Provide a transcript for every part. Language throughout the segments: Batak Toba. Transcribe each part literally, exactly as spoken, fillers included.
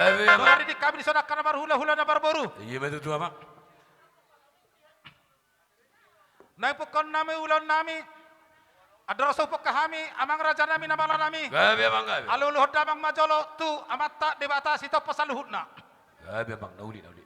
Gabe, amang. Nunga riding hami dison angka na marhulahula na marboru. Iya, betul tu, amang. Naeng pungkaon nami ulaon nami. Andorang so pungka hami, amang raja nami, na malo nami. Gabe, amang, gabe. Alualuhon damang ma jolo tu Amanta Debata Sitompa saluhutna. Gabe, amang, na uli, na uli.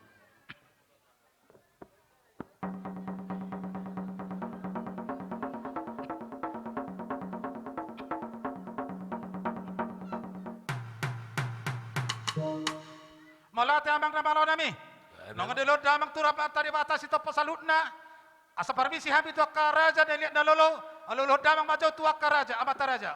Mauliate, amang, na malo nami. Gabe, amang. Nunga dialualuhon damang tu Amanta Debata Sitompa saluhutna. Asa parmisi hami tu angka raja na liat na lolo, alualuhon damang ma jo tu angka raja, amanta raja.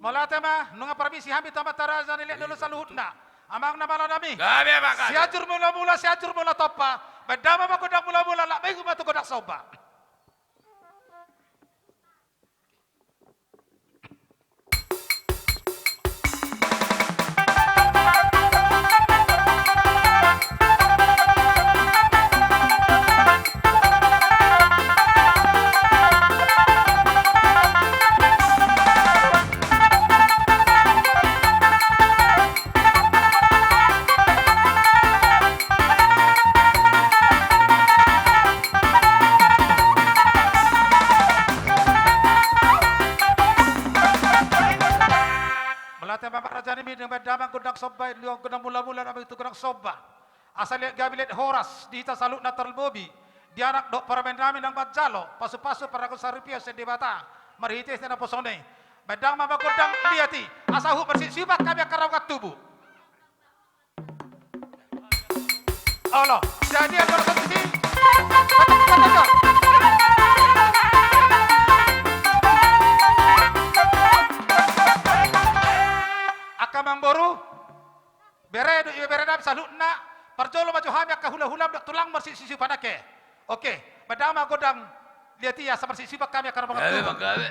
Mauliate ma, nunga parmisi hami tu amanta raja na liat na lolo saluhutna. Amang na malo nami. Gabe, amang, gabe. Sianjur Mulamula, Sianjur Mula Tompa. Baen damang ma gondang mulamula, laho ma tu gondang somba. Mauliate ma, amang raja nami, nunga baen damang gondang somba, liat gondang mulamula, laho ma tu gondang somba. Asa liat gabe, liat horas di hita saluhutna, tarlumobi di anak dohot parumaen nami na manjalo pasupasu parangkup saripeon sian Debata marhitehite naposona i. Baen damang ma gondang liat i, asa huhut marsiup-siupan hami angka raungan tubu. Olo, jadi angka raja sisi. Angka amangboru, bere dohot ibebere nami saluhutna, parjolo ma jo hami angka hulahulam dohot tulang marsiup-siupan, oke. Oke, baen damang ma gondang liat i asa marsiup-siupan hami angka raungan tubu. Gabe, amang, gabe.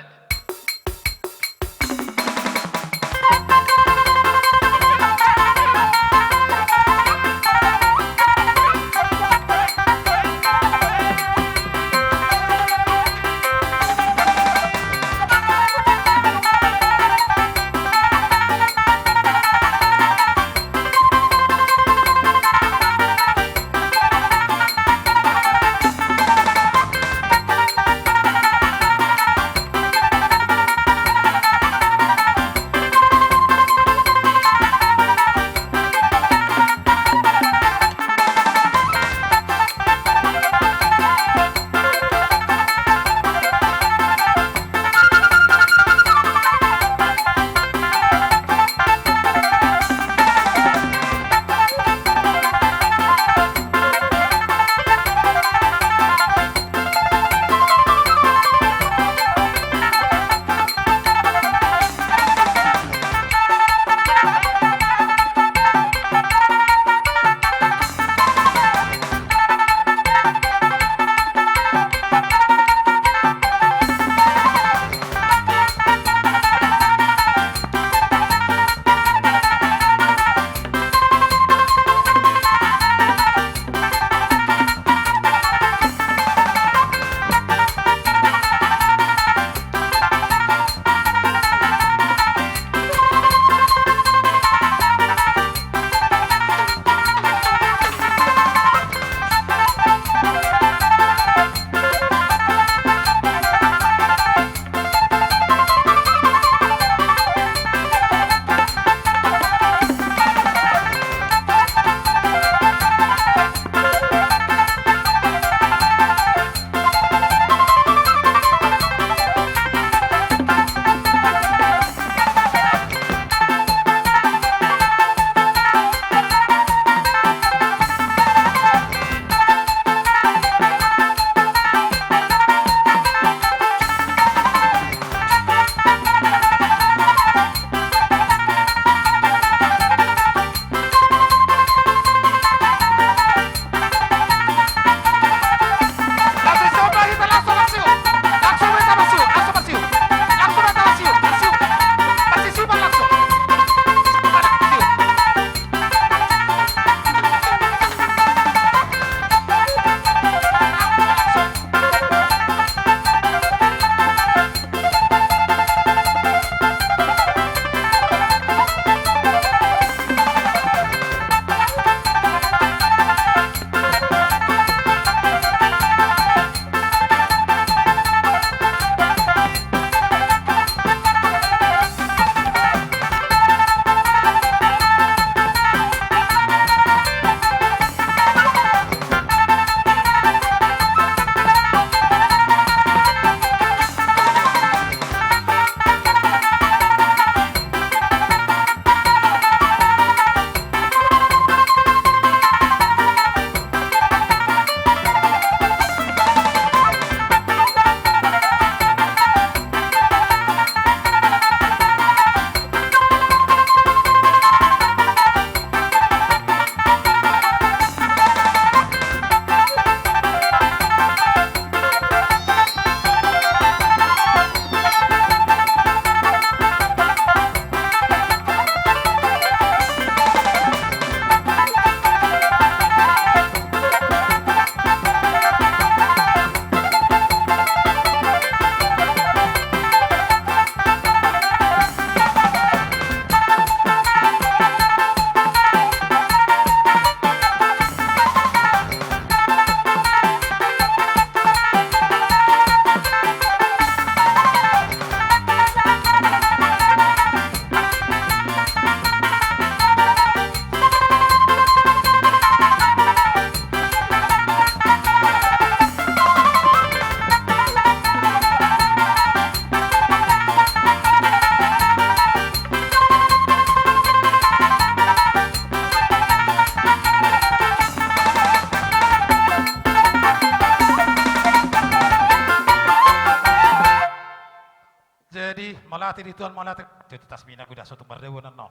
Mauliate di Tuhan, mauliate. Jadi tasmi na kuda sotung mardewa nannon.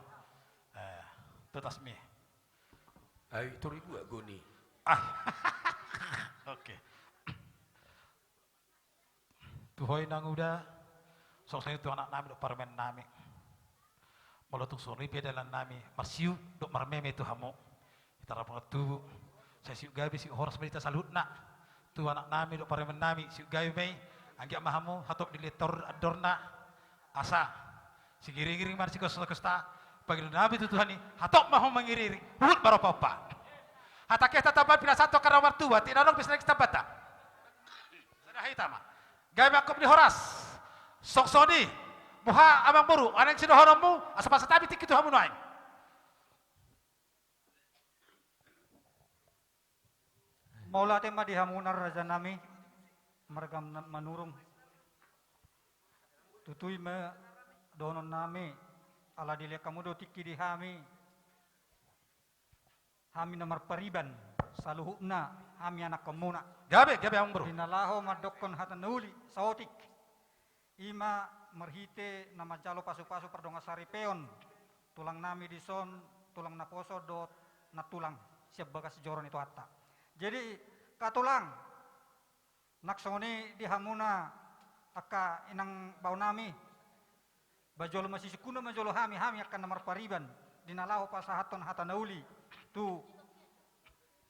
Eh, tu tasmi. Ai, tori dua goni. Ah. Oke. Tu ho inang uda, songon i tu anak nami dohot parumaen nami. Molo tung songon i pe dalan nami, marsiuk dohot marmeme tu hamu. Hita rapungan tubu, sai siuk gabe siuk horas ma di hita saluhutna. Tu anak nami dohot parumaen nami, siuk gabe ma i, anggiat ma hamu hatop dilehon andorna. Asa singiringiring ma sikosta-kosta, pangidoan nami tu Tuhan i, hatop ma hamu mangiringiring, huhut marompaompa. Hata kehe tatambai pinasahat tu angka na martua, tina adong pe sian tambatan. Sada hita ma. Gabe angkup ni horas. Songon i, boha amangboru, naeng sidohononmu, asa pasahat hami tingki tu hamu nuaeng. Mauliate ma di hamuna raja nami, marga Manurung. Tutu i ma dohonon nami, ala dilehon hamu do tingki di hami. Hami na marpariban, saluhutna hami anakkonmuna. Gabe, gabe amangboru. Di na laho mandokkon hata na uli, saotik. I ma marhite na manjalo pasupasu pardongansaripeon tulang nami dison, tulang naposo dohot nantulang sian bagas joro ni Tuhanta. Jadi, angka tulang, nang songon i di hamuna angka inang bao nami, ba jolo masisungkun ma jolo hami, hami angka na marpariban, di na laho pasahathon hata na uli tu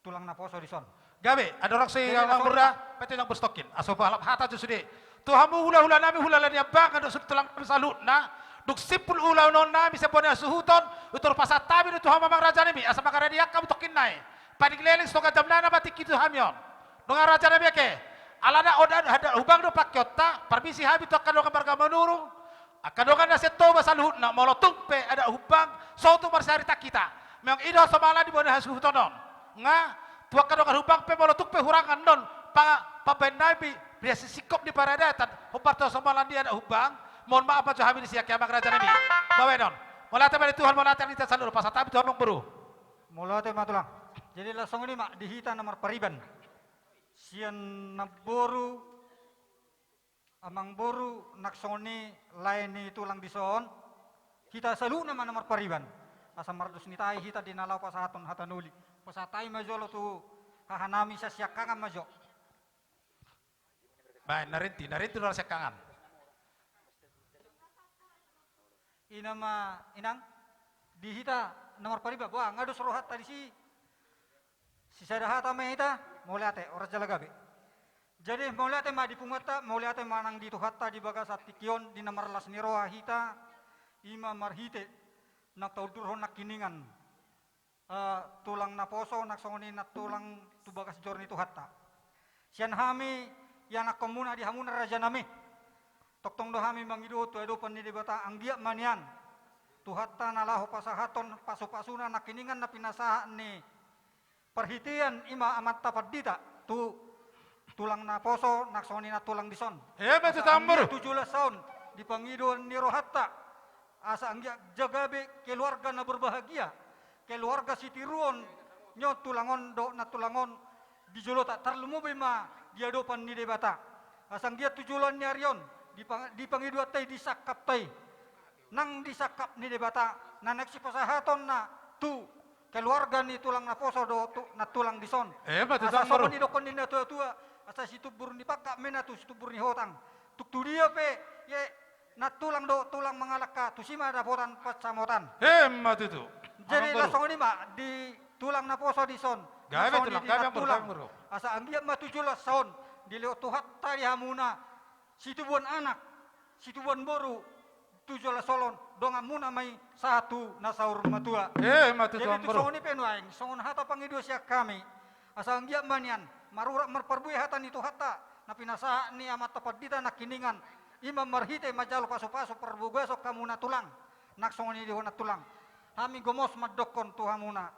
tulang naposo dison. Gabe, andorang so i amangboru da, pe tu inang boru Sitokin, asa hupahalap hata jo sude. Tu hamu hulahula nami, hulahula ni amang dohot sude tulang nami saluhutna, dung simpul ulaon nami sian bona hasuhuton, hupasahat hami do tu hamu amang raja nami, asa mangarade angka mutongkin nai. Paling leleng sitongah jam nai na matingki tu hami on. Dongan raja nami ake. Alana on adat hubang do pakeonta, parmisi hami tu angka dongan marga Manurung. Angka dongan na sian Toba saluhutna, molo tung pe adat hubang, so tung marsaritaan hita. Memang i do somalna di bona hasuhuton on. Nga, tu angka dongan hubang pe molo tung pe hurang annon, pa-, pambahen nami, dia sisingkop ni paradatan, hombar tu somalna di adat hubang, mohon maaf ma jo hami disi angka amang raja nami. Baen on. Mauliate ma di Tuhan, mauliate ma di hita saluhutna, pasahat hami tu hamu amangboru. Mauliate ma tulang. Jadi laos songon i ma di hita na marpariban. Sian namboru, amangboru, nang songon i lae ni tulang dison. Hita saluhutna ma na marpariban. Asa mardos ni tahi hita di na laho pasahathon hata na uli. Pasahat hami ma jolo tu haha nami sian siangkangan ma jo. Baen, na rinti, na rinti do siangkangan. I ma inang, di hita na marpariban, boha, nga dos rohanta disi. Sisada hata ma hita, mauliate, horas jala gabe. Jadi, mauliate ma di punguanta, mauliate ma nang di Tuhanta di bagasan tingki on, di na marlas ni roha hita, i ma marhite, na taundurhon nangkiningan. Eh, tulang naposo, nang songon i nantulang tu bagas joro ni Tuhanta. Sian hami, ianakkonmuna di hamuna raja nami. Tongtong do hami mangido tu adopan ni Debata anggiat ma nian Tuhanta na laho pasahathon pasupasuna nangkiningan na pinasahat ni parhitean i ma amanta pandita tu tulang naposo, nang songon i nantulang dison. Emma tutu, amangboru. Asa anggiat tu joloan on, di pangidoan ni rohanta, asa anggiat gabe keluarga na berbahagia, keluarga sitiruon, ni on tulang on dohot nantulang on, di jolota tarlumobi ma di adopan ni Debata. Asa anggiat tu joloan ni ari on, di pang-, di pangidoanta i, di sangkapta i, nang di sangkap ni Debata, na naeng sipasahatonna tu keluarga ni tulang naposo dohot tu nantulang dison. Emma tutu, amangboru. Asa songon i dohonon ni natuatua, asa situmbur ni pangkat ma i na tu situmbur ni hotang. Tung tu dia pe, ia nantulang dohot tulang mangalangka, tusi ma dapotan pansamotan. Emma tutu. Jadi, amangboru, laos songon i ma di tulang naposo dison. Gabe, nang songon i tulang, di gabe, amangboru, nantulang, gabe, amangboru. Asa anggiat ma tu joloan on, dilehon Tuhanta di hamuna situbuan anak, situbuan boru, tu joloan on, donganmuna ma i sahat tu na saur matua. Emma tutu, amangboru. Jadi tu songon i pe nuaeng, songon hata pangidoan sian hami, asa anggiat ma nian, marurat marparbue hata ni Tuhanta, na pinasahat ni amanta pandita nangkiningan, i ma marhite manjalo pasupasu parbagason hamuna tulang, nang songon i di ho nantulang. Hami gomos mandokkon tu hamuna.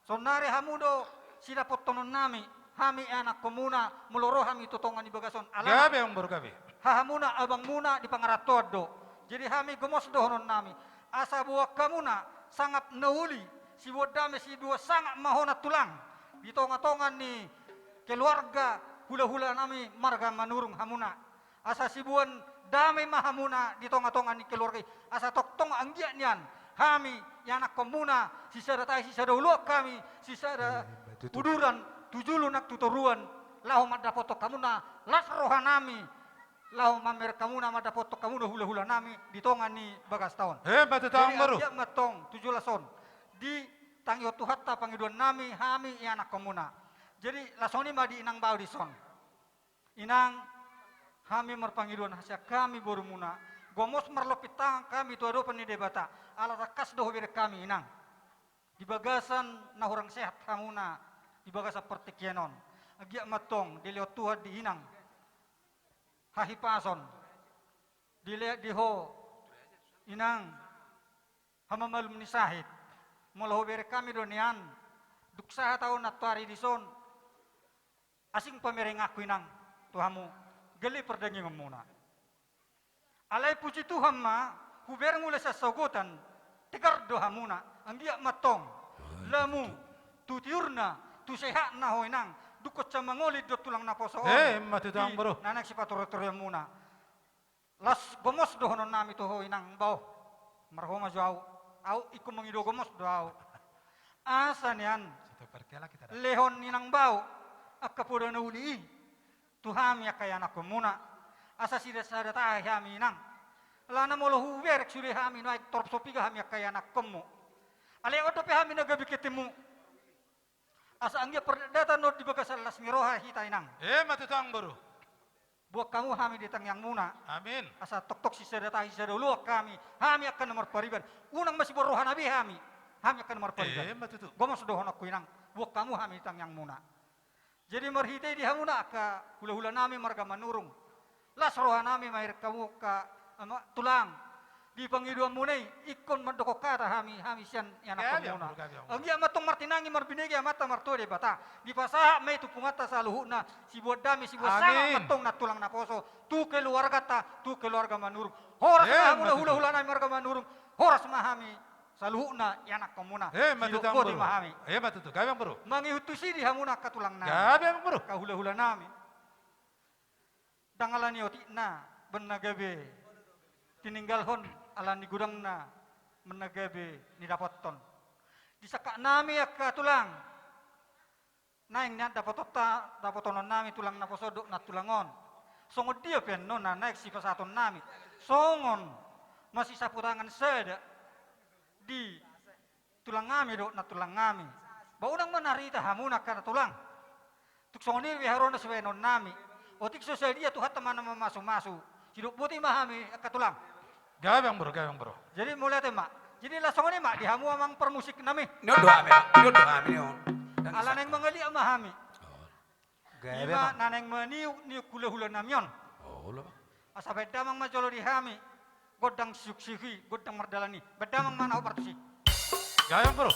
Saonari hamu do sidapothononnami, hami anakkonmuna, molo ro hami tu tonga ni bagas on. Alana, gabe, amangboru, gabe, hahamuna abangmuna di pangarantoan do. Jadi hami gomos dohononnami, asa boan hamuna sangap na uli, siboan dame, siboan sangap ma ho nantulang, di tongatonga ni keluarga hulahulanami marga Manurung hamuna. Asa siboan dame ma hamuna di tonga-tonga ni keluarga i. Asa tongtong anggiat nian hami ianakkonmuna, sisada tahi sisada oloan hami, sisada uduran, tu julu nang tu toruan, laho mandapothon hamuna las rohanami, laho mamereng hamuna mandapothon hamuna hula-hulanami di tonga ni bagasta on. Emma tutu, amang boru. Jadi anggiat ma antong tu joloan on ditangihon Tuhanta pangidoannami hami ianakkonmuna. Jadi laos songon i ma di inang bao dison. Inang, hami marpangidoan hasian hami borumuna, gomos marlompit tangan hami tu adopan ni Debata, ala tangkas do hubereng hami inang di bagasan na hurang sehat hamuna di bagasan partingkian on. Anggiat ma antong dilehon Tuhan di inang hahipason, dilehon di ho inang hamamalum ni sahit. Molo hubereng hami do nian, dung sahat ahu nantoari dison, asing pamerenganku inang tu hamu, gelleng pardagingonmuna. Alai puji Tuhan ma, hubereng mulai sian saogotan, tegar do hamuna, anggiat ma antong lamu tu tiurna, tu sehatna ho inang, dungkon sian mangoli do tulang naposo on. Emma tutu, amang boru. Di na naeng sipature-tureonmuna. Laos gomos dohononnami tu ho inang bao. Marhoma jo ahu. Ahu ingkon mangido gomos do ahu. Asa nian lehon inang bao angka poda na uli i tu hami angka ianakkonmuna. Asa sisada tahi hami inang. Alana molo hubereng sude hami nuaeng torop so piga hami angka ianakkonmu. Alai on dope hami na gabe ketemu. Asa anggiat pardapdapatan on di bagasan las ni roha hita inang. Emma tutu, amang boru. Boan hamu hami di tangiangmuna. Amin. Asa tongtong sisada tahi sisada oloan hami, hami angka na marpariban. Unang masiboan rohana be hami, hami angka na marpariban. Emma tutu. Gomos dohononku inang, boan hamu hami di tangiangmuna. Jadi marhite i di hamuna angka hula-hulanami marga Manurung, las rohanami mamereng hamu angka, ama, tulang. Di pangidoanmuna i, ingkon mandok hata hami, hami sian ianakkonmuna. Gabe, amang boru, gabe, amang boru. Anggiat ma antong martinangi marbinege Amanta Martua Debata. Dipasahat ma i tu punganta saluhutna, siboan dame, siboan sangap ma antong nang tulang naposo tu keluarganta, tu keluarga Manurung. Horas ma hamuna hula-hulanami marga Manurung. Horas ma hami saluhutna ianakkonmuna. Emma tutu, amang boru. Sidok boti ma hami. Emma tutu, gabe, amang boru. Mangihut tusi di hamuna angka tulangnami. Gabe, amang boru. Angka hula-hulanami. Ndang ala ni otikna umbahen na gabe tininggalhon, ala ni godangna umbahen na gabe nidapothon. Di sangkapnami angka tulang, naeng nian dapotonta, dapotononnami tulang naposo dohot nantulang on. Songon dia pe annon na naeng sipasahatonnami? Songon masisapu tangan sada di tulangnami dohot nantulangnami. Ba unang ma na rita hamuna angka na tulang. Tung songon i be haroro sibahenonnami. Otik so sadia Tuhanta ma na mamasu-masu. Sidok boti ma hami angka tulang. Gabe, amang boru, gabe, amang boru. Jadi mauliate ma. Jadi laos songon i ma di hamu amang parmusiknami. Ni on do hami, ni on do hami, ni on. Ala naeng mangaliat ma hami. Oh. Gabe, amang. Ima na naeng maniuk-niuk hula-hulanami on. Oh, olo, amang. Asa bahen damang ma jolo di hami gondang siuk-siuk i, gondang mardalan i. Bahen damang ma na hombar tusi. Gabe, amang boru.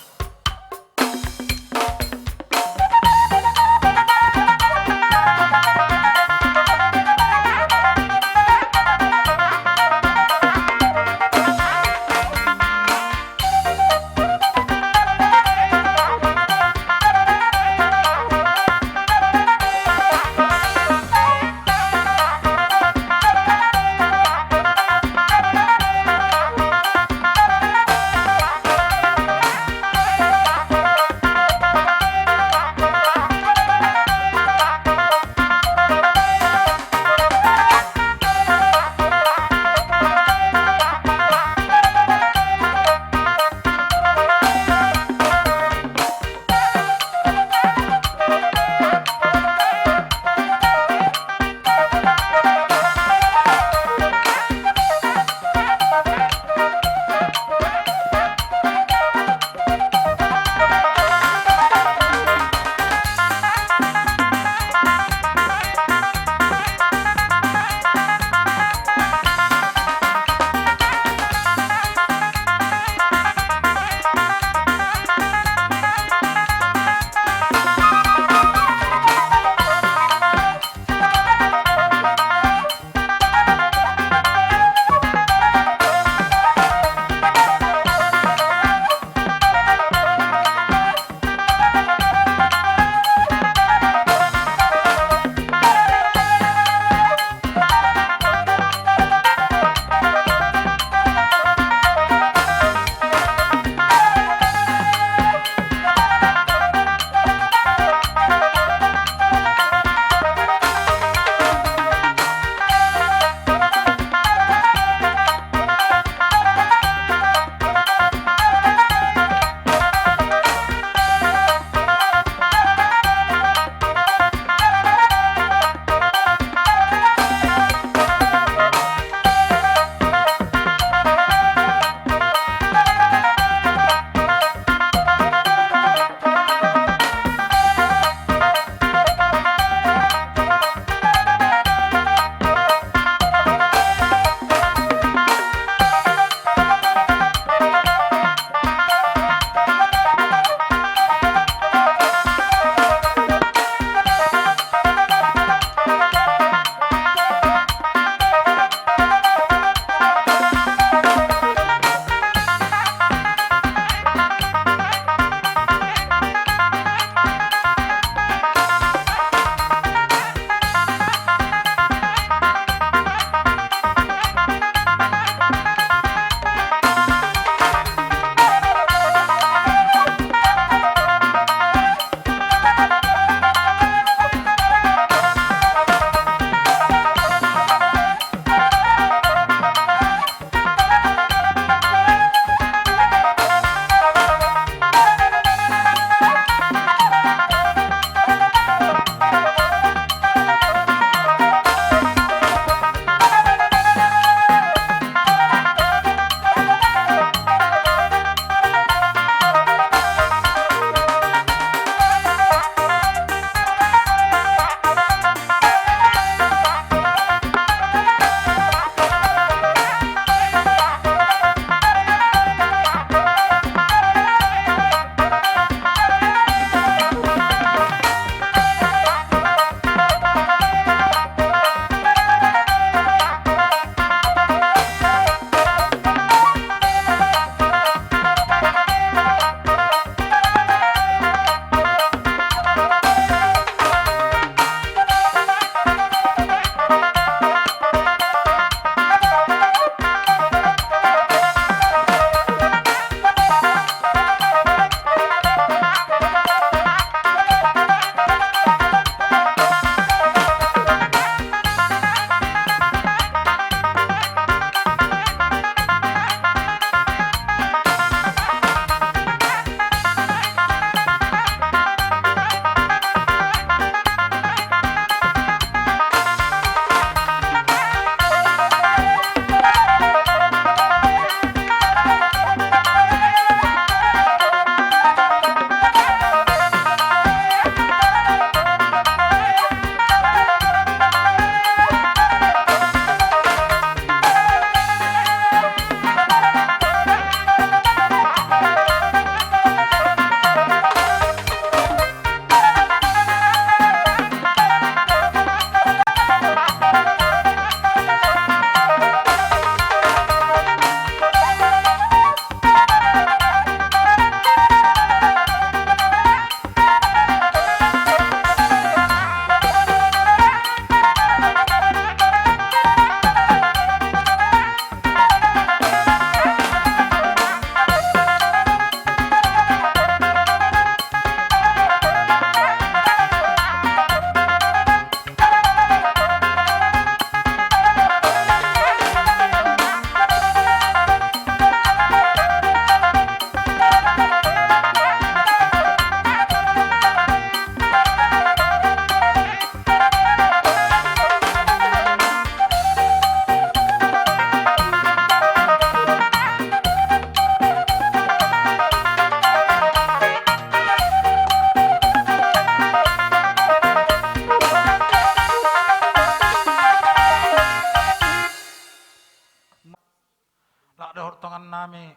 nami,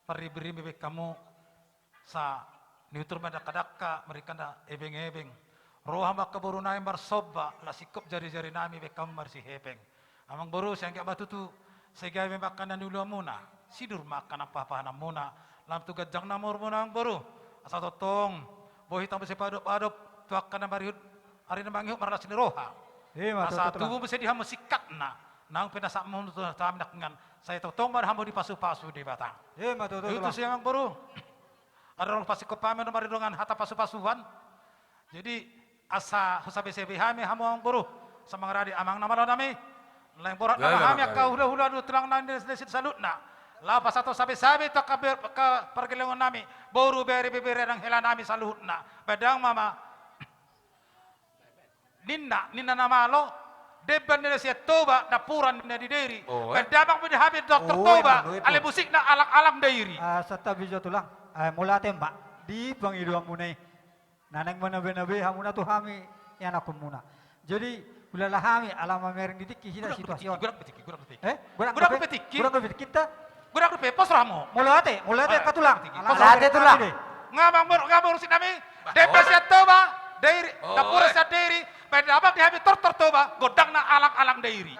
marrimbi-rimbi baen hamu, asa niutur ma dangka-dangka, marhite na ebeng-ebeng. Ro hamu angka boru nami marsomba, laos singkop jari-jari nami baen hamu marsihepeng. Amang boru, sai anggiat ma tutu, sai gabe ma angka na niuluanmuna, sinur ma angka na pahanpahananmuna, lam tu ganjang na umurmuna amang boru. Asa tongtong, boi hamu muse paadop-adop, tu angka na marihut, ari na mangihut marlas ni roha. Ima, asa tutu, tulang. Tubu muse di hamu singkatna, naung pinasatmuna tu hami nangkiningan, sai tongtong ma hamu dipasu-pasu Debata. Ima, tutu, tulang. Tutu si amang boru. Adong pasingkop hami on mardongan hata pasu-pasuan. Jadi, asa husabe-sabe hami hamu amang boru, asa mangarade amang na malo nami. Lae, borhat nama hami angka hula-hula dohot tulang nami disi saluhutna, laho pasahat sabe-sabe tu angka ber-, angka pargellengon nami, boru, bere, ibebere, nang hela nami saluhutna. Baen damang ma, ninna, ninna na malo, demban ninna sian Toba, dampuran ninna di Dairi. Baen damang ma di hami Doktor Toba, alai musikna alang-alang Dairi. Ah, santabi jo tulang. Eh, mauliate ma di pangidoanmuna i. Na naeng manabe-nabe hamuna tu hami ianakhonmuna. Jadi, hulala hami ala mamereng di tingki hita situasi on. Godang dope tingki, godang dope tingki. Eh? Godang dope tingki? Godang dope tingki ta? Godang dope, pos rohamu. Mauliate, mauliate angka tulang. Mauliate tulang. Nga amang boru, nga boru si nami. Demban sian Toba, Dairi, dampuran sian Dairi, baen damang di hami Doktor Toba, gondangna alang-alang Dairi.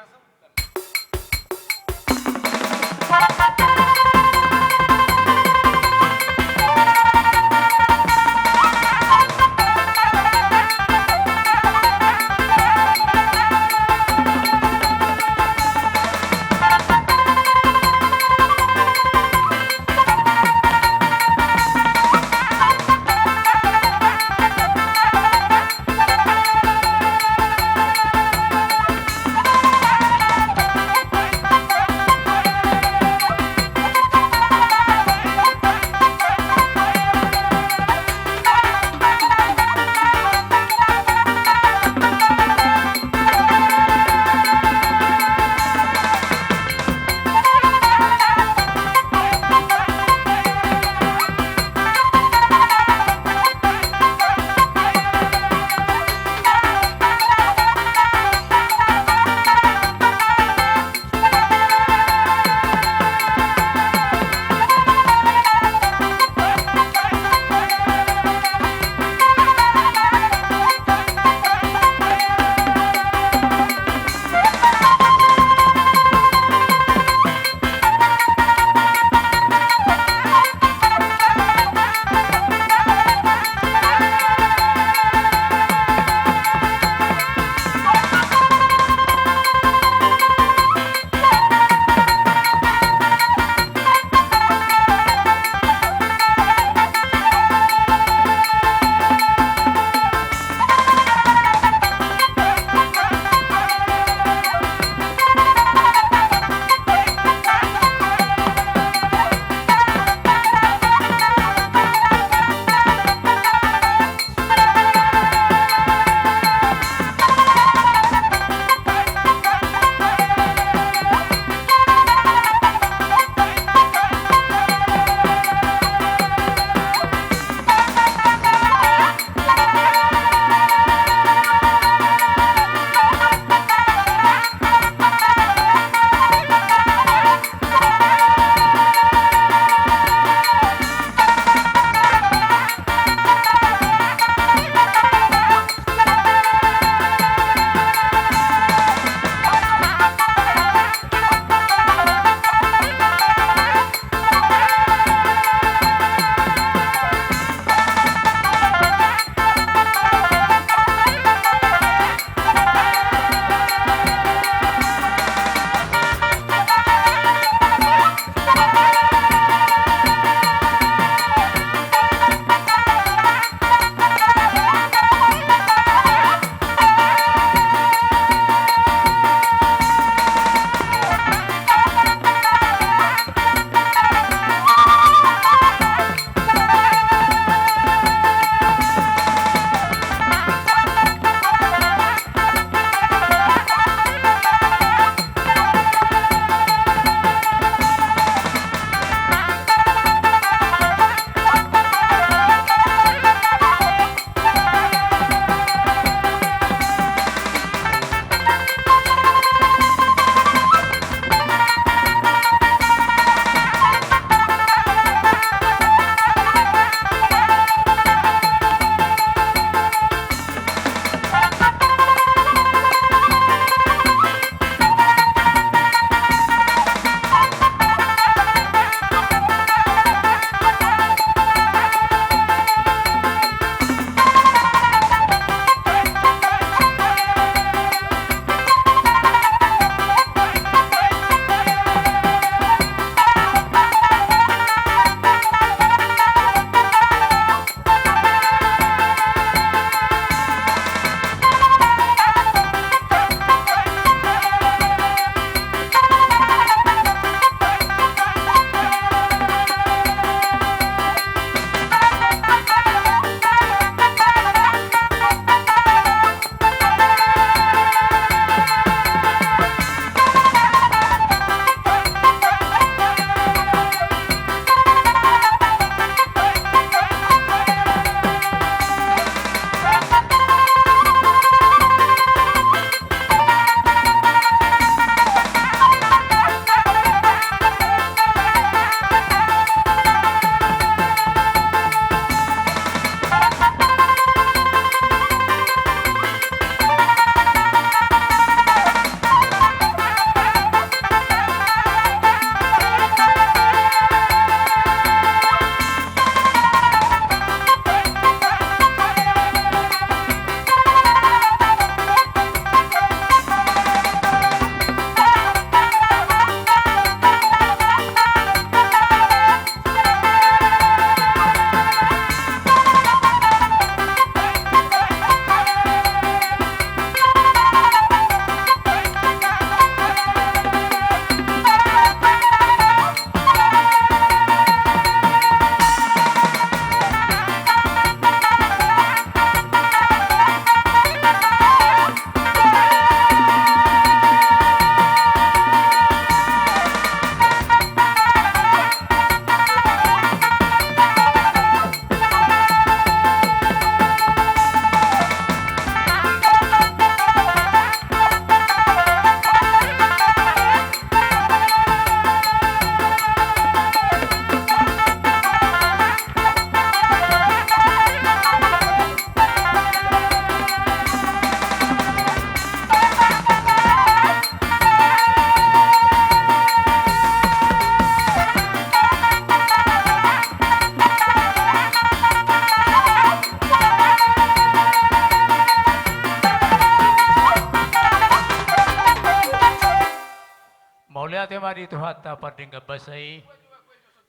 Mauliate ma di Tuhanta pardenggan basa i.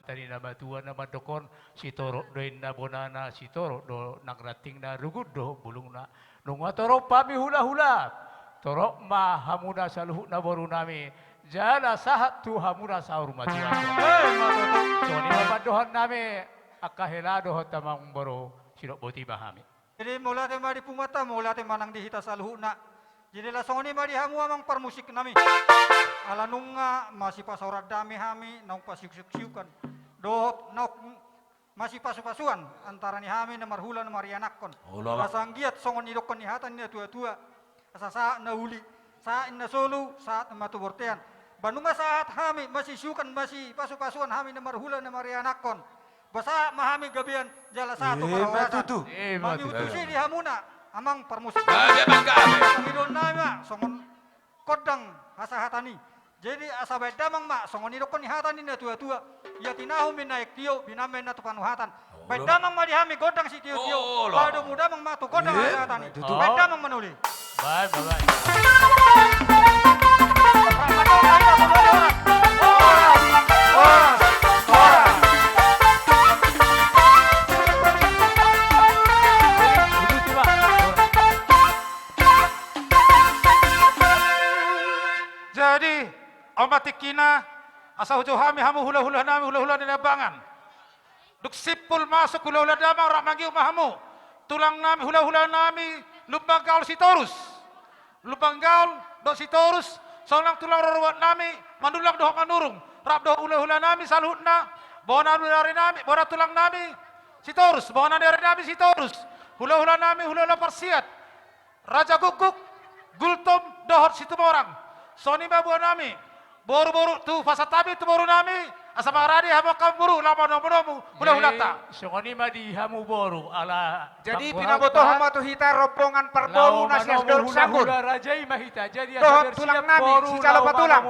Tadi na matua na mandokkon, sitorop do inna bonana, sitorop do nang rantingna, rugun dohot bulungna. Nunga torop hami hulahula, torop ma hamuna saluhutna borunami, jala sahat tu hamuna saur matua. Emma tutu. Songon i ma pandohannami, angka hela dohot amangboru, sidok boti ma hami. Jadi mauliate ma di punguanta, mauliate ma nang di hita saluhutna. Jadi laos songon i ma di hamu amang parmusiknami. Ala nunga masipasaoran dame hami, naung pasiuksiukan dohot naung masipasupasuan antara ni hami na marhula na marianakhon. Asa anggiat songon nidokkon ni hata ni natuatua. Asa sahat na uli, sahat na solu, sahat ma tu bortean. Ba nunga sahat hami, masisiukan, masipasupasuan hami na marhula na marianakhon. Ba sahat ma hami gabean, jala sahat tu parhorasan. Emma tutu. Mangihuthon tusi di hamuna amang parmusik. Pangidoannami ma songon gondang hasahatan i. Jadi asa baen damang ma songon nidokkon ni hata ni natuatua. Ia tinahu ma na naeng tio, binahen ma na tu panuhatan. Baen damang ma di hami gondang sitiotio. Ba domu damang ma tu gondang hasahatan i. Baen damang ma nuli. Baen, baen, baen. Jadi on ma tingkina, asa hujou hami hamu hulahulanami, hulahula ni Lambangan. Dung simpul masuk hulahula damang, rap mangihut ma hamu. Tulangnami, hulahulanami Lumban Gaol Sitorus. Lumban Gaol dohot Sitorus, sonang tulang rorobotnami Manullang dohot Manurung. Rap dohot hulahulanami saluhutna, bona ni arinami, bona tulangnami Sitorus, bona ni arinami Sitorus. Hulahulanami, hulahula Parsiat. Raja Gukguk, Gultom dohot Situmorang. Songon i ma bonami. Boruboru, tu pasahat hami tu borunami, asa mangarade hamu angka boru, laho manomunomu hulahulanta. Jadi songon i ma di hamu boru, ala jadi pinabotohon ma tu hita rombongan parboru na sian Dolok Sanggul. Dohot tulangnami, sijalo patulang,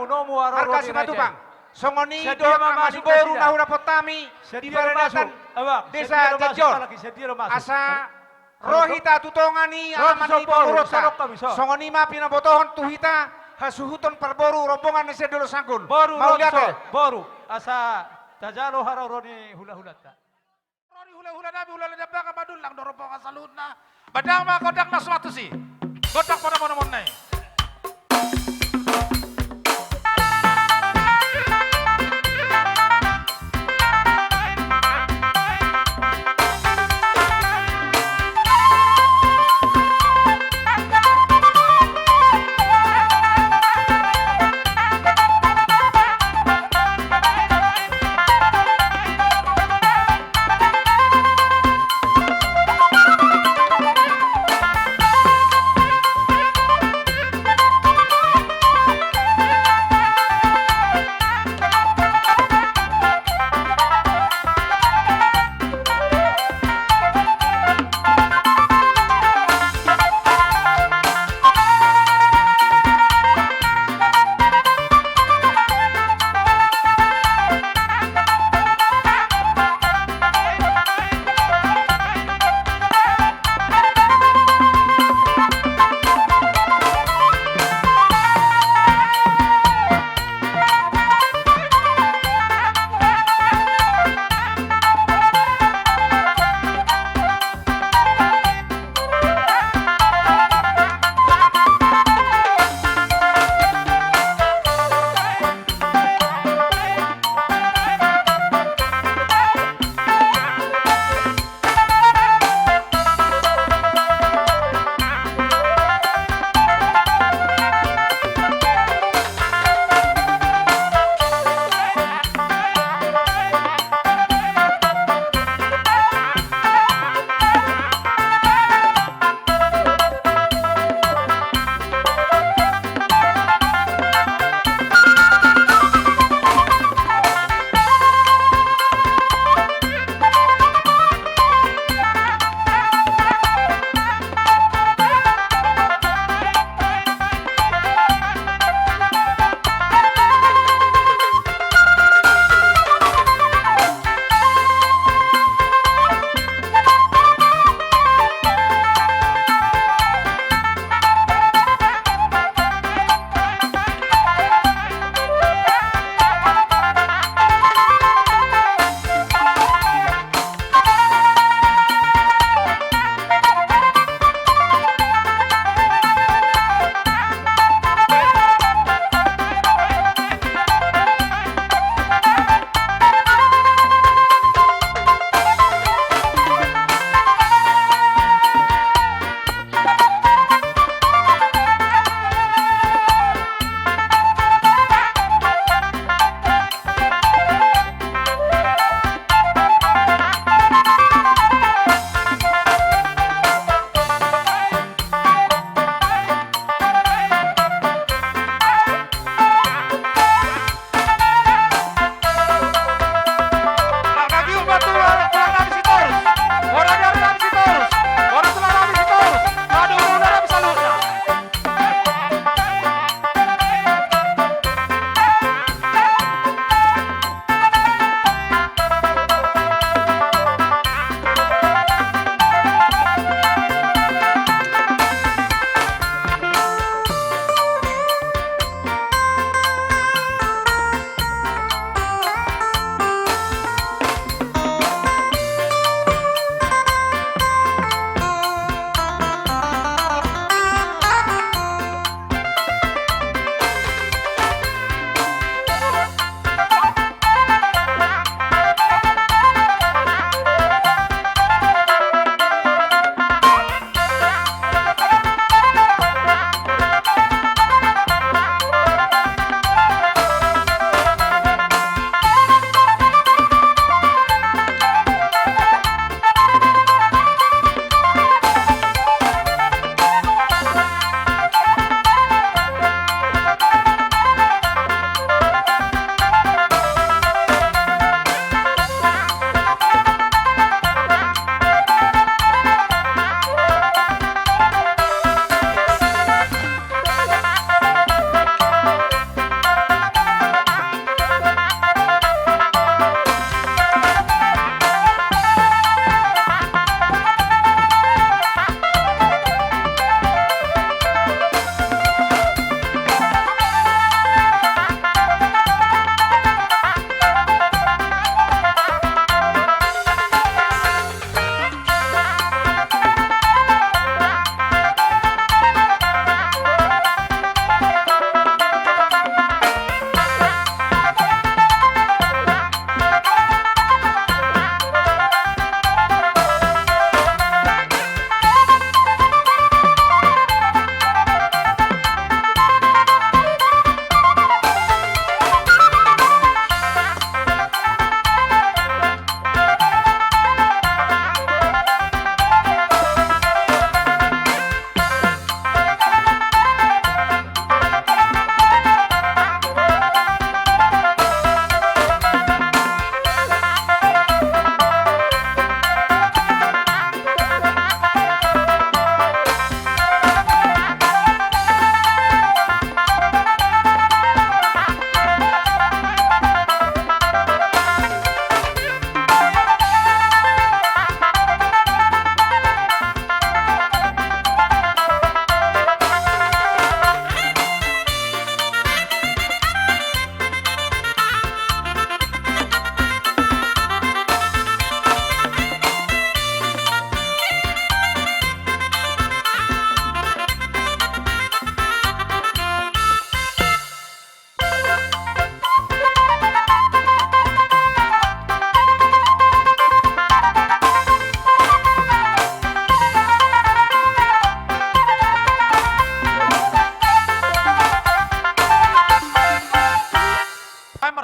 marga Simatupang. Songon i dohot amangboru na hurapot hami di paradatan desa Janjor. Asa ro hita tu tonga ni alaman ni pamoruonta. Songon i ma pinabotohon tu hita hasuhuton parboru rombongan na sian Dolok Sanggul. Mauliate. Boru, asa tajalo haroro ni hulahulanta. Ro ni hulahulanami, hulahula Lambangan, Manullang dohot rombongan saluhutna. Baen damang ma gondang na suman tusi. Gondang panamonomon na i.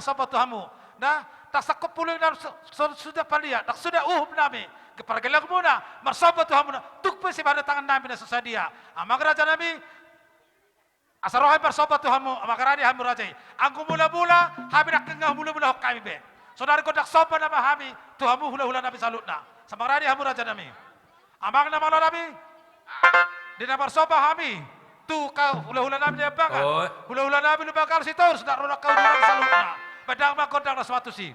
marsomba tu hamu. Na, ndang sangkop pulung nami so, so, suda palia, ndang suda uhum nami. Pargeleng muna, marsomba tu hamu na, tung pe sibahen tangan nami na so sadia. Amang raja nami, asa ro hami marsomba tu hamu, amang raja i, hamu raja i. Anggo mula-mula, hami nangkin nga mula-mula hon hami be. Sonari gondang somba nama hami, tu hamu hula-hula nami saluhutna. Amang raja i, hamu raja nami. Amang na malo nami. Di na marsomba hami. Tu hula-hula nami di Ambangan. Oi. Hula-hula nami Lumban Galuh Sitorus, na ro nangkin hula-hula nami saluhutna. Bahen ma gondang na so tusi.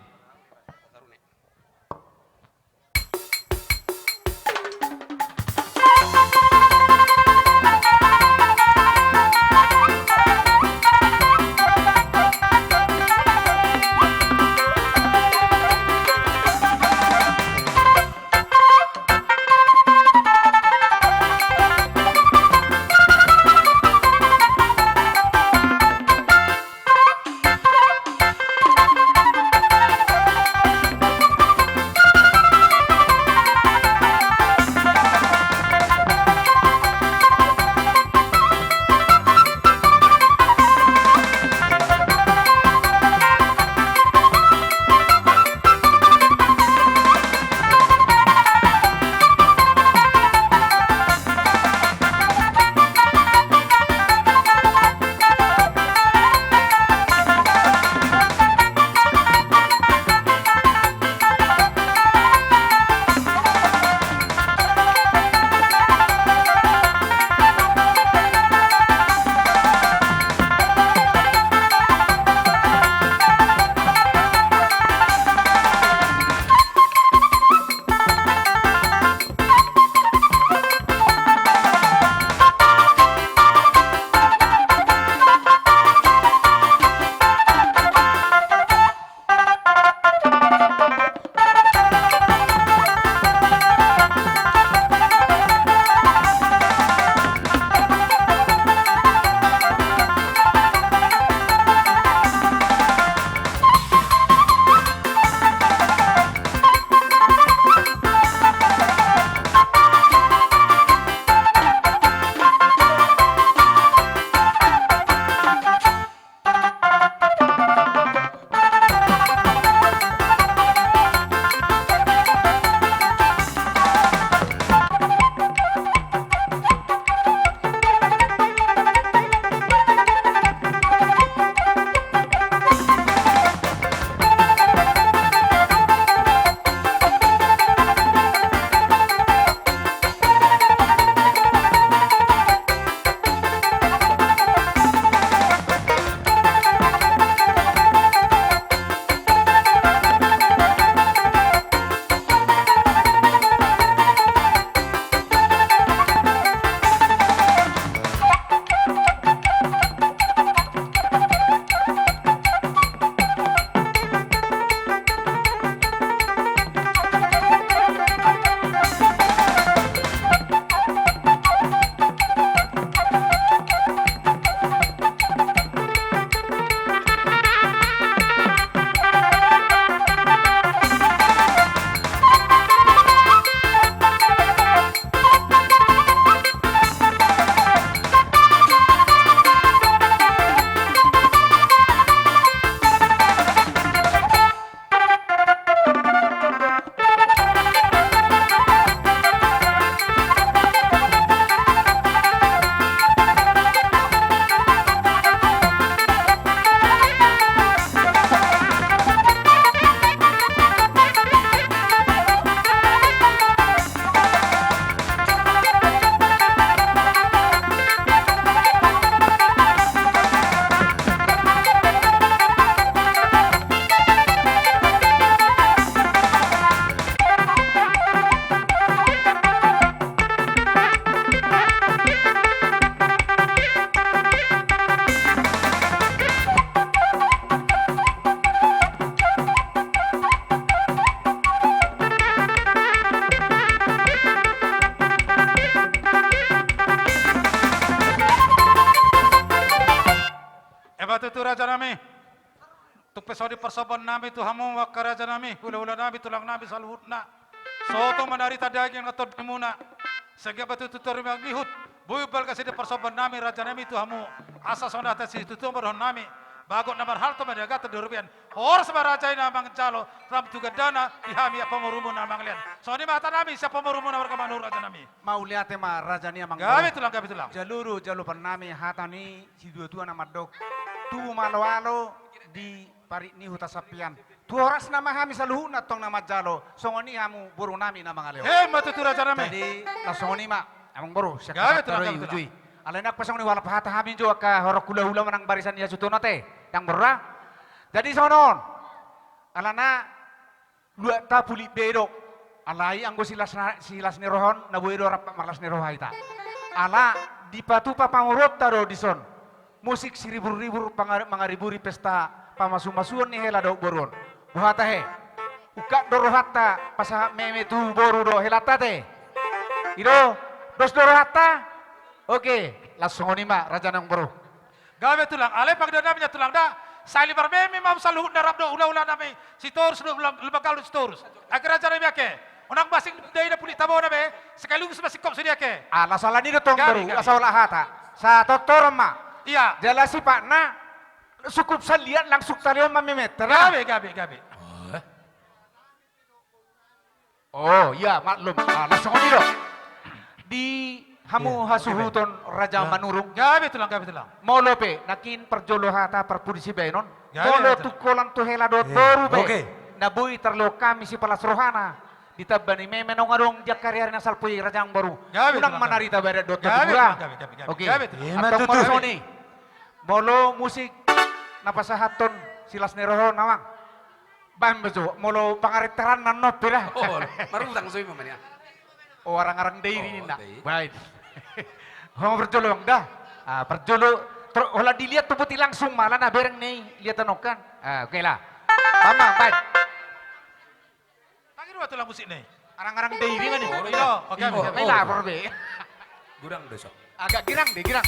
Emma tutu raja nami. Tung pe songon i parsombaon nami tu hamu angka raja nami, hula-hula nami, tulang nami saluhutna. Sotung ma na rita daging na tondimuna. Sai emma tutu tor mangihut. Boi balga sidi parsombaon nami raja nami tu hamu. Asa songon hata ni situtua ma dohonon nami. Bagot na marhalto ma di agatan di robean. Horas ma raja i na manjalo, lam tu gandana, di hami pamorumu na mangalean. Songon i ma hata nami sian pamorumu na marga Manurung, raja nami. Mauliate ma raja ni amang. Gabe tulang, gabe tulang. Jalo do jalopan nami hata ni situa-tua na mandok: Tubu ma alo-alo di parik ni huta Sampian. Tu horasna ma hami saluhutna tong na manjalo, songon i hamu boru nami na mangalean. Emma tutu raja nami. Jadi, laos songon i ma, amang boru, sian hata do i uju i. Alai nang pe songon i, hualap hata hami jo angka horong hula-hula manang barisan ni hasuhuton ate, dang boru. Jadi songon on. Alana luatta pulik be do. Alai anggo silas na, silas ni roha on, na boi do rap marlas ni roha hita. Ala dipatupa pamoruonta do dison. Musik siribur-ribur pangar-, mangariburi pesta pamasu-masuon ni hela dohot boru on. Boha tahe? Ungkap do rohanta pasahat meme tu boru dohot helanta ate. I do, dos do rohanta? Oke, laos songon i ma raja nang boru. Gabe tulang, alai pangida nami na tulang da, sahali marmeme ma hamu saluhutna rap dohot hula-hula nami Sitorus dohot hula-, Lumban Gaol dohot Sitorus. Angke raja nami angke, unang basing daina pulik tabona be, sekaligus ma singkop sude angke. Ala sala ni do tong boru, asa holan hata. Satortoron ma. Ia. Jala sipatna, sungkup saliat langsung talehon ma mementa. Gabe, gabe, gabe. Oh, ia, maklum. Ah, laos songon i do. Di hamu hasuhuton raja Manurung. Gabe tulang, gabe tulang. Molo pe, nangkin parjolo hata parpudi sibahenon. Molo tung holan tu hela dohot boru be, na boi tarlehon hami sipalas rohana. Ditamba ni meme naung adong di angka ari-ari na salpu i raja nang boru. Unang manarita badan dohot hatubuan. Oke. Antong molo songon i. Molo musik na pasahathon silas ni roha on, amang. Baen ma jo, molo pangarintaran na nonpe da. Oh, marutang so i ma nian. Oh, arang-arang dairi ninna. Baen. Ho parjolo da. Ah, parjolo, holan diliat tu poti langsung ma, alana bereng ni liatan on kan. Ah, oke lah. Amang, baen. Tagi dua tulang musik ni. Arang-arang dairi ma ni. Oke, oke. Lapor be. Gurang do so. Agak girang deh, girang.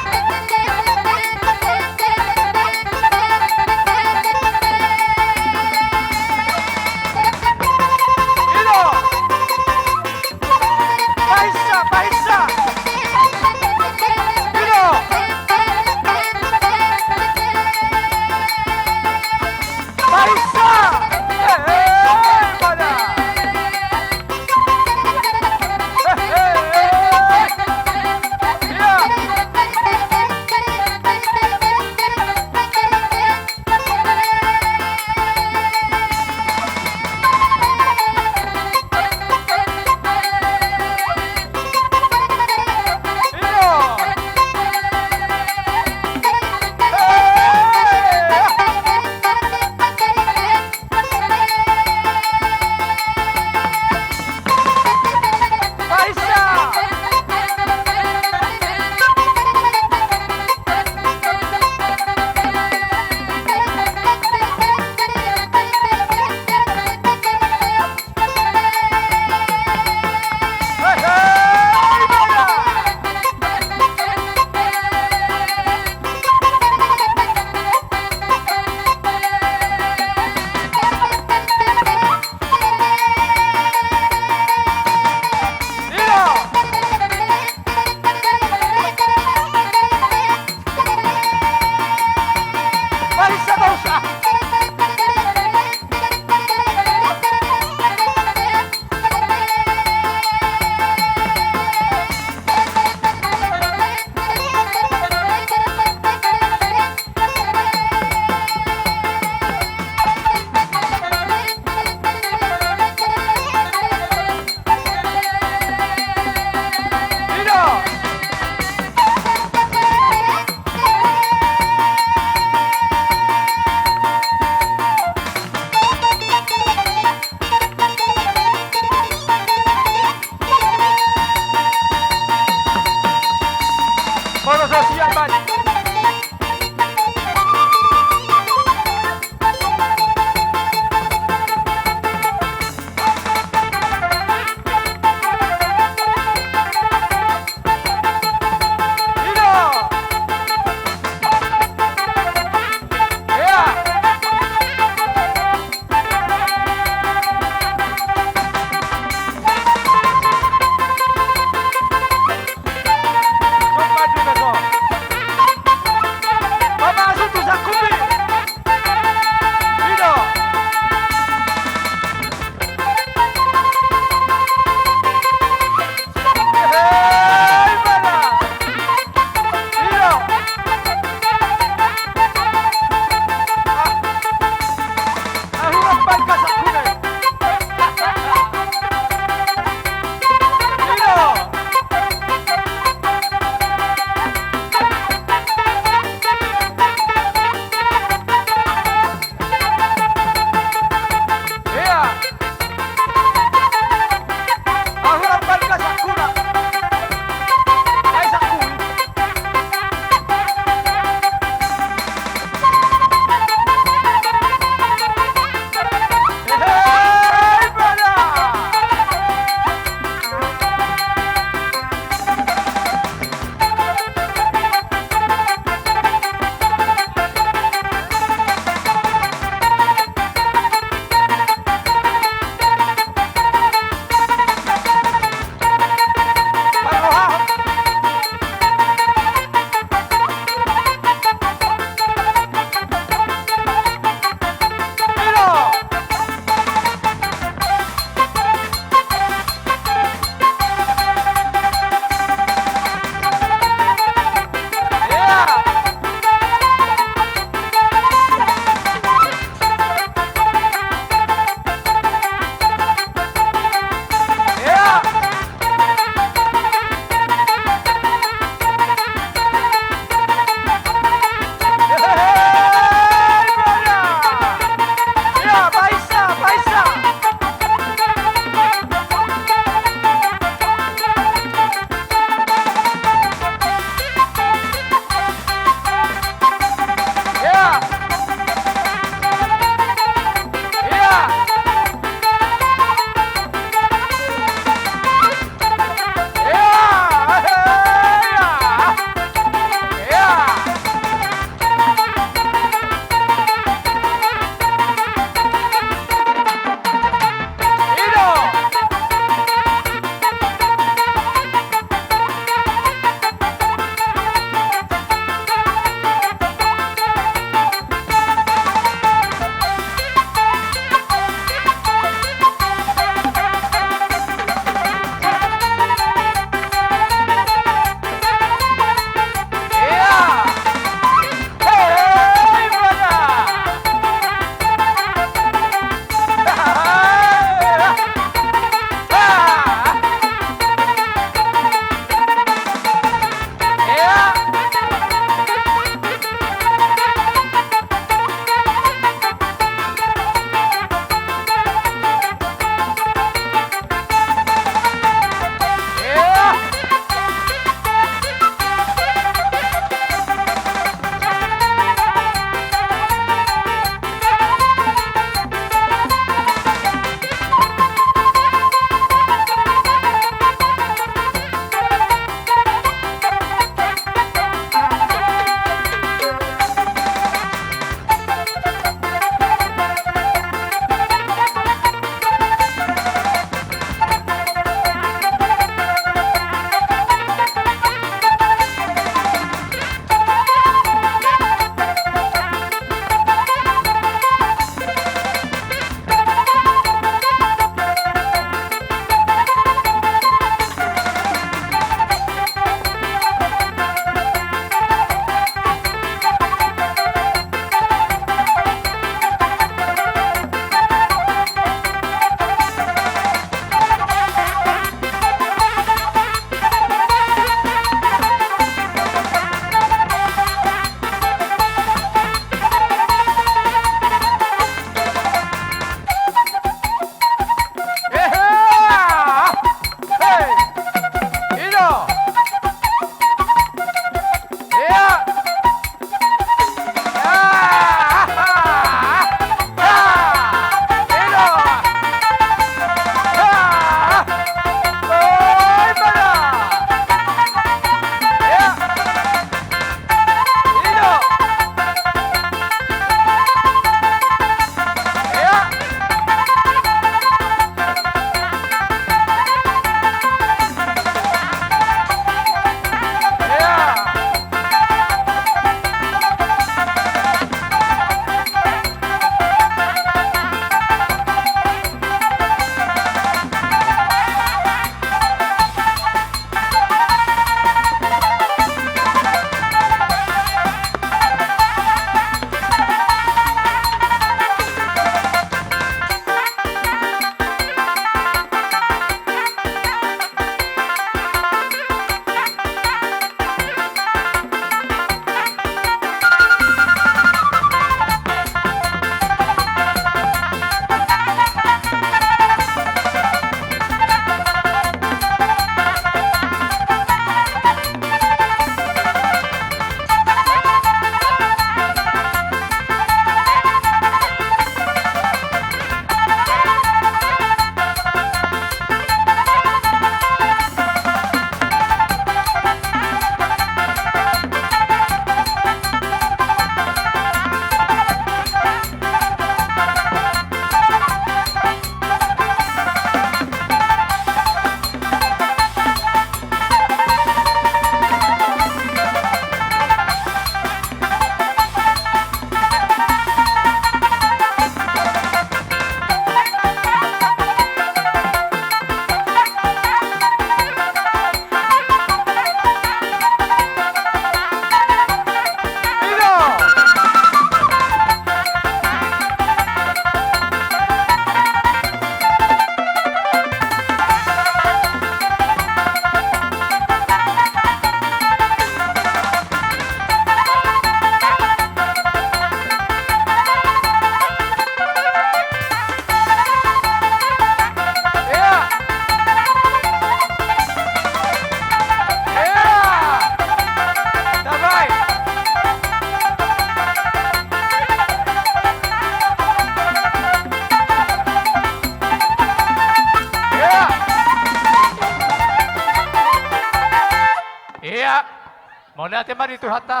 Mauliate ma di Tuhanta.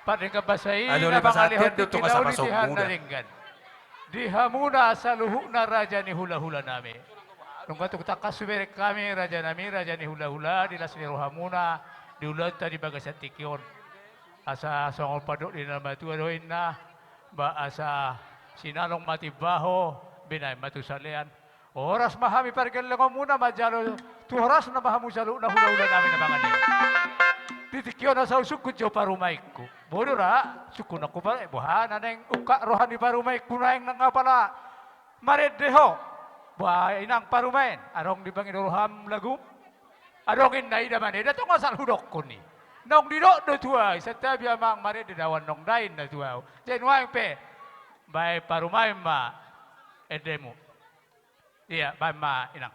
Pardenggan basa i na mangaliho tingki na uli di hita na denggan. Di hamuna saluhutna raja ni hulahulanami. Nunga tung tangkas hubereng hami rajanami, raja ni hulahula, di las ni rohamuna, di ulaonta di bagasan tingki on. Asa songon pandok ni na matua do inna, ba asa sinanong ma timbaho, binahen ma tu salean. Horas ma hami pargellengonmuna manjalo, tu horasna ma hamu saluhutna hulahulanami na mangan i. Di tingki on asa husungkun jo parumaenku. Boi do ra, sungkunanku pala, boha na naeng ungkap roha ni parumaenku naeng nang apala marende ho. Boha inang parumaen, adong dipangido roham lagum? Adong inna, ida ma na ida, tong asal hudokkon i. Naung didok do tu ahu i, santabi amang marende do ahu annon, da inna tu ahu. Jadi nuaeng pe, baen parumaen ma endemu. Ia, baen ma inang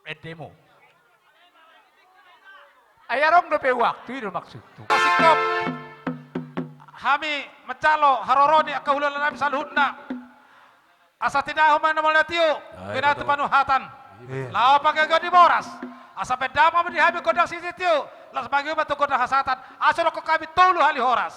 endemu. Ai adong dope waktu, i do maksudhu. Singkop hami manjalo haroro ni angka hulahulanami saluhutna. Asa tinahu ma na mauliate, tio. Ai, binahen tu panuhatan. Laho panggabean ni boras. Asa baen damang ma di hami gondang sitio. Laos mangihut ma tu gondang hasahatan. Asa dokkon hami tolu hali horas.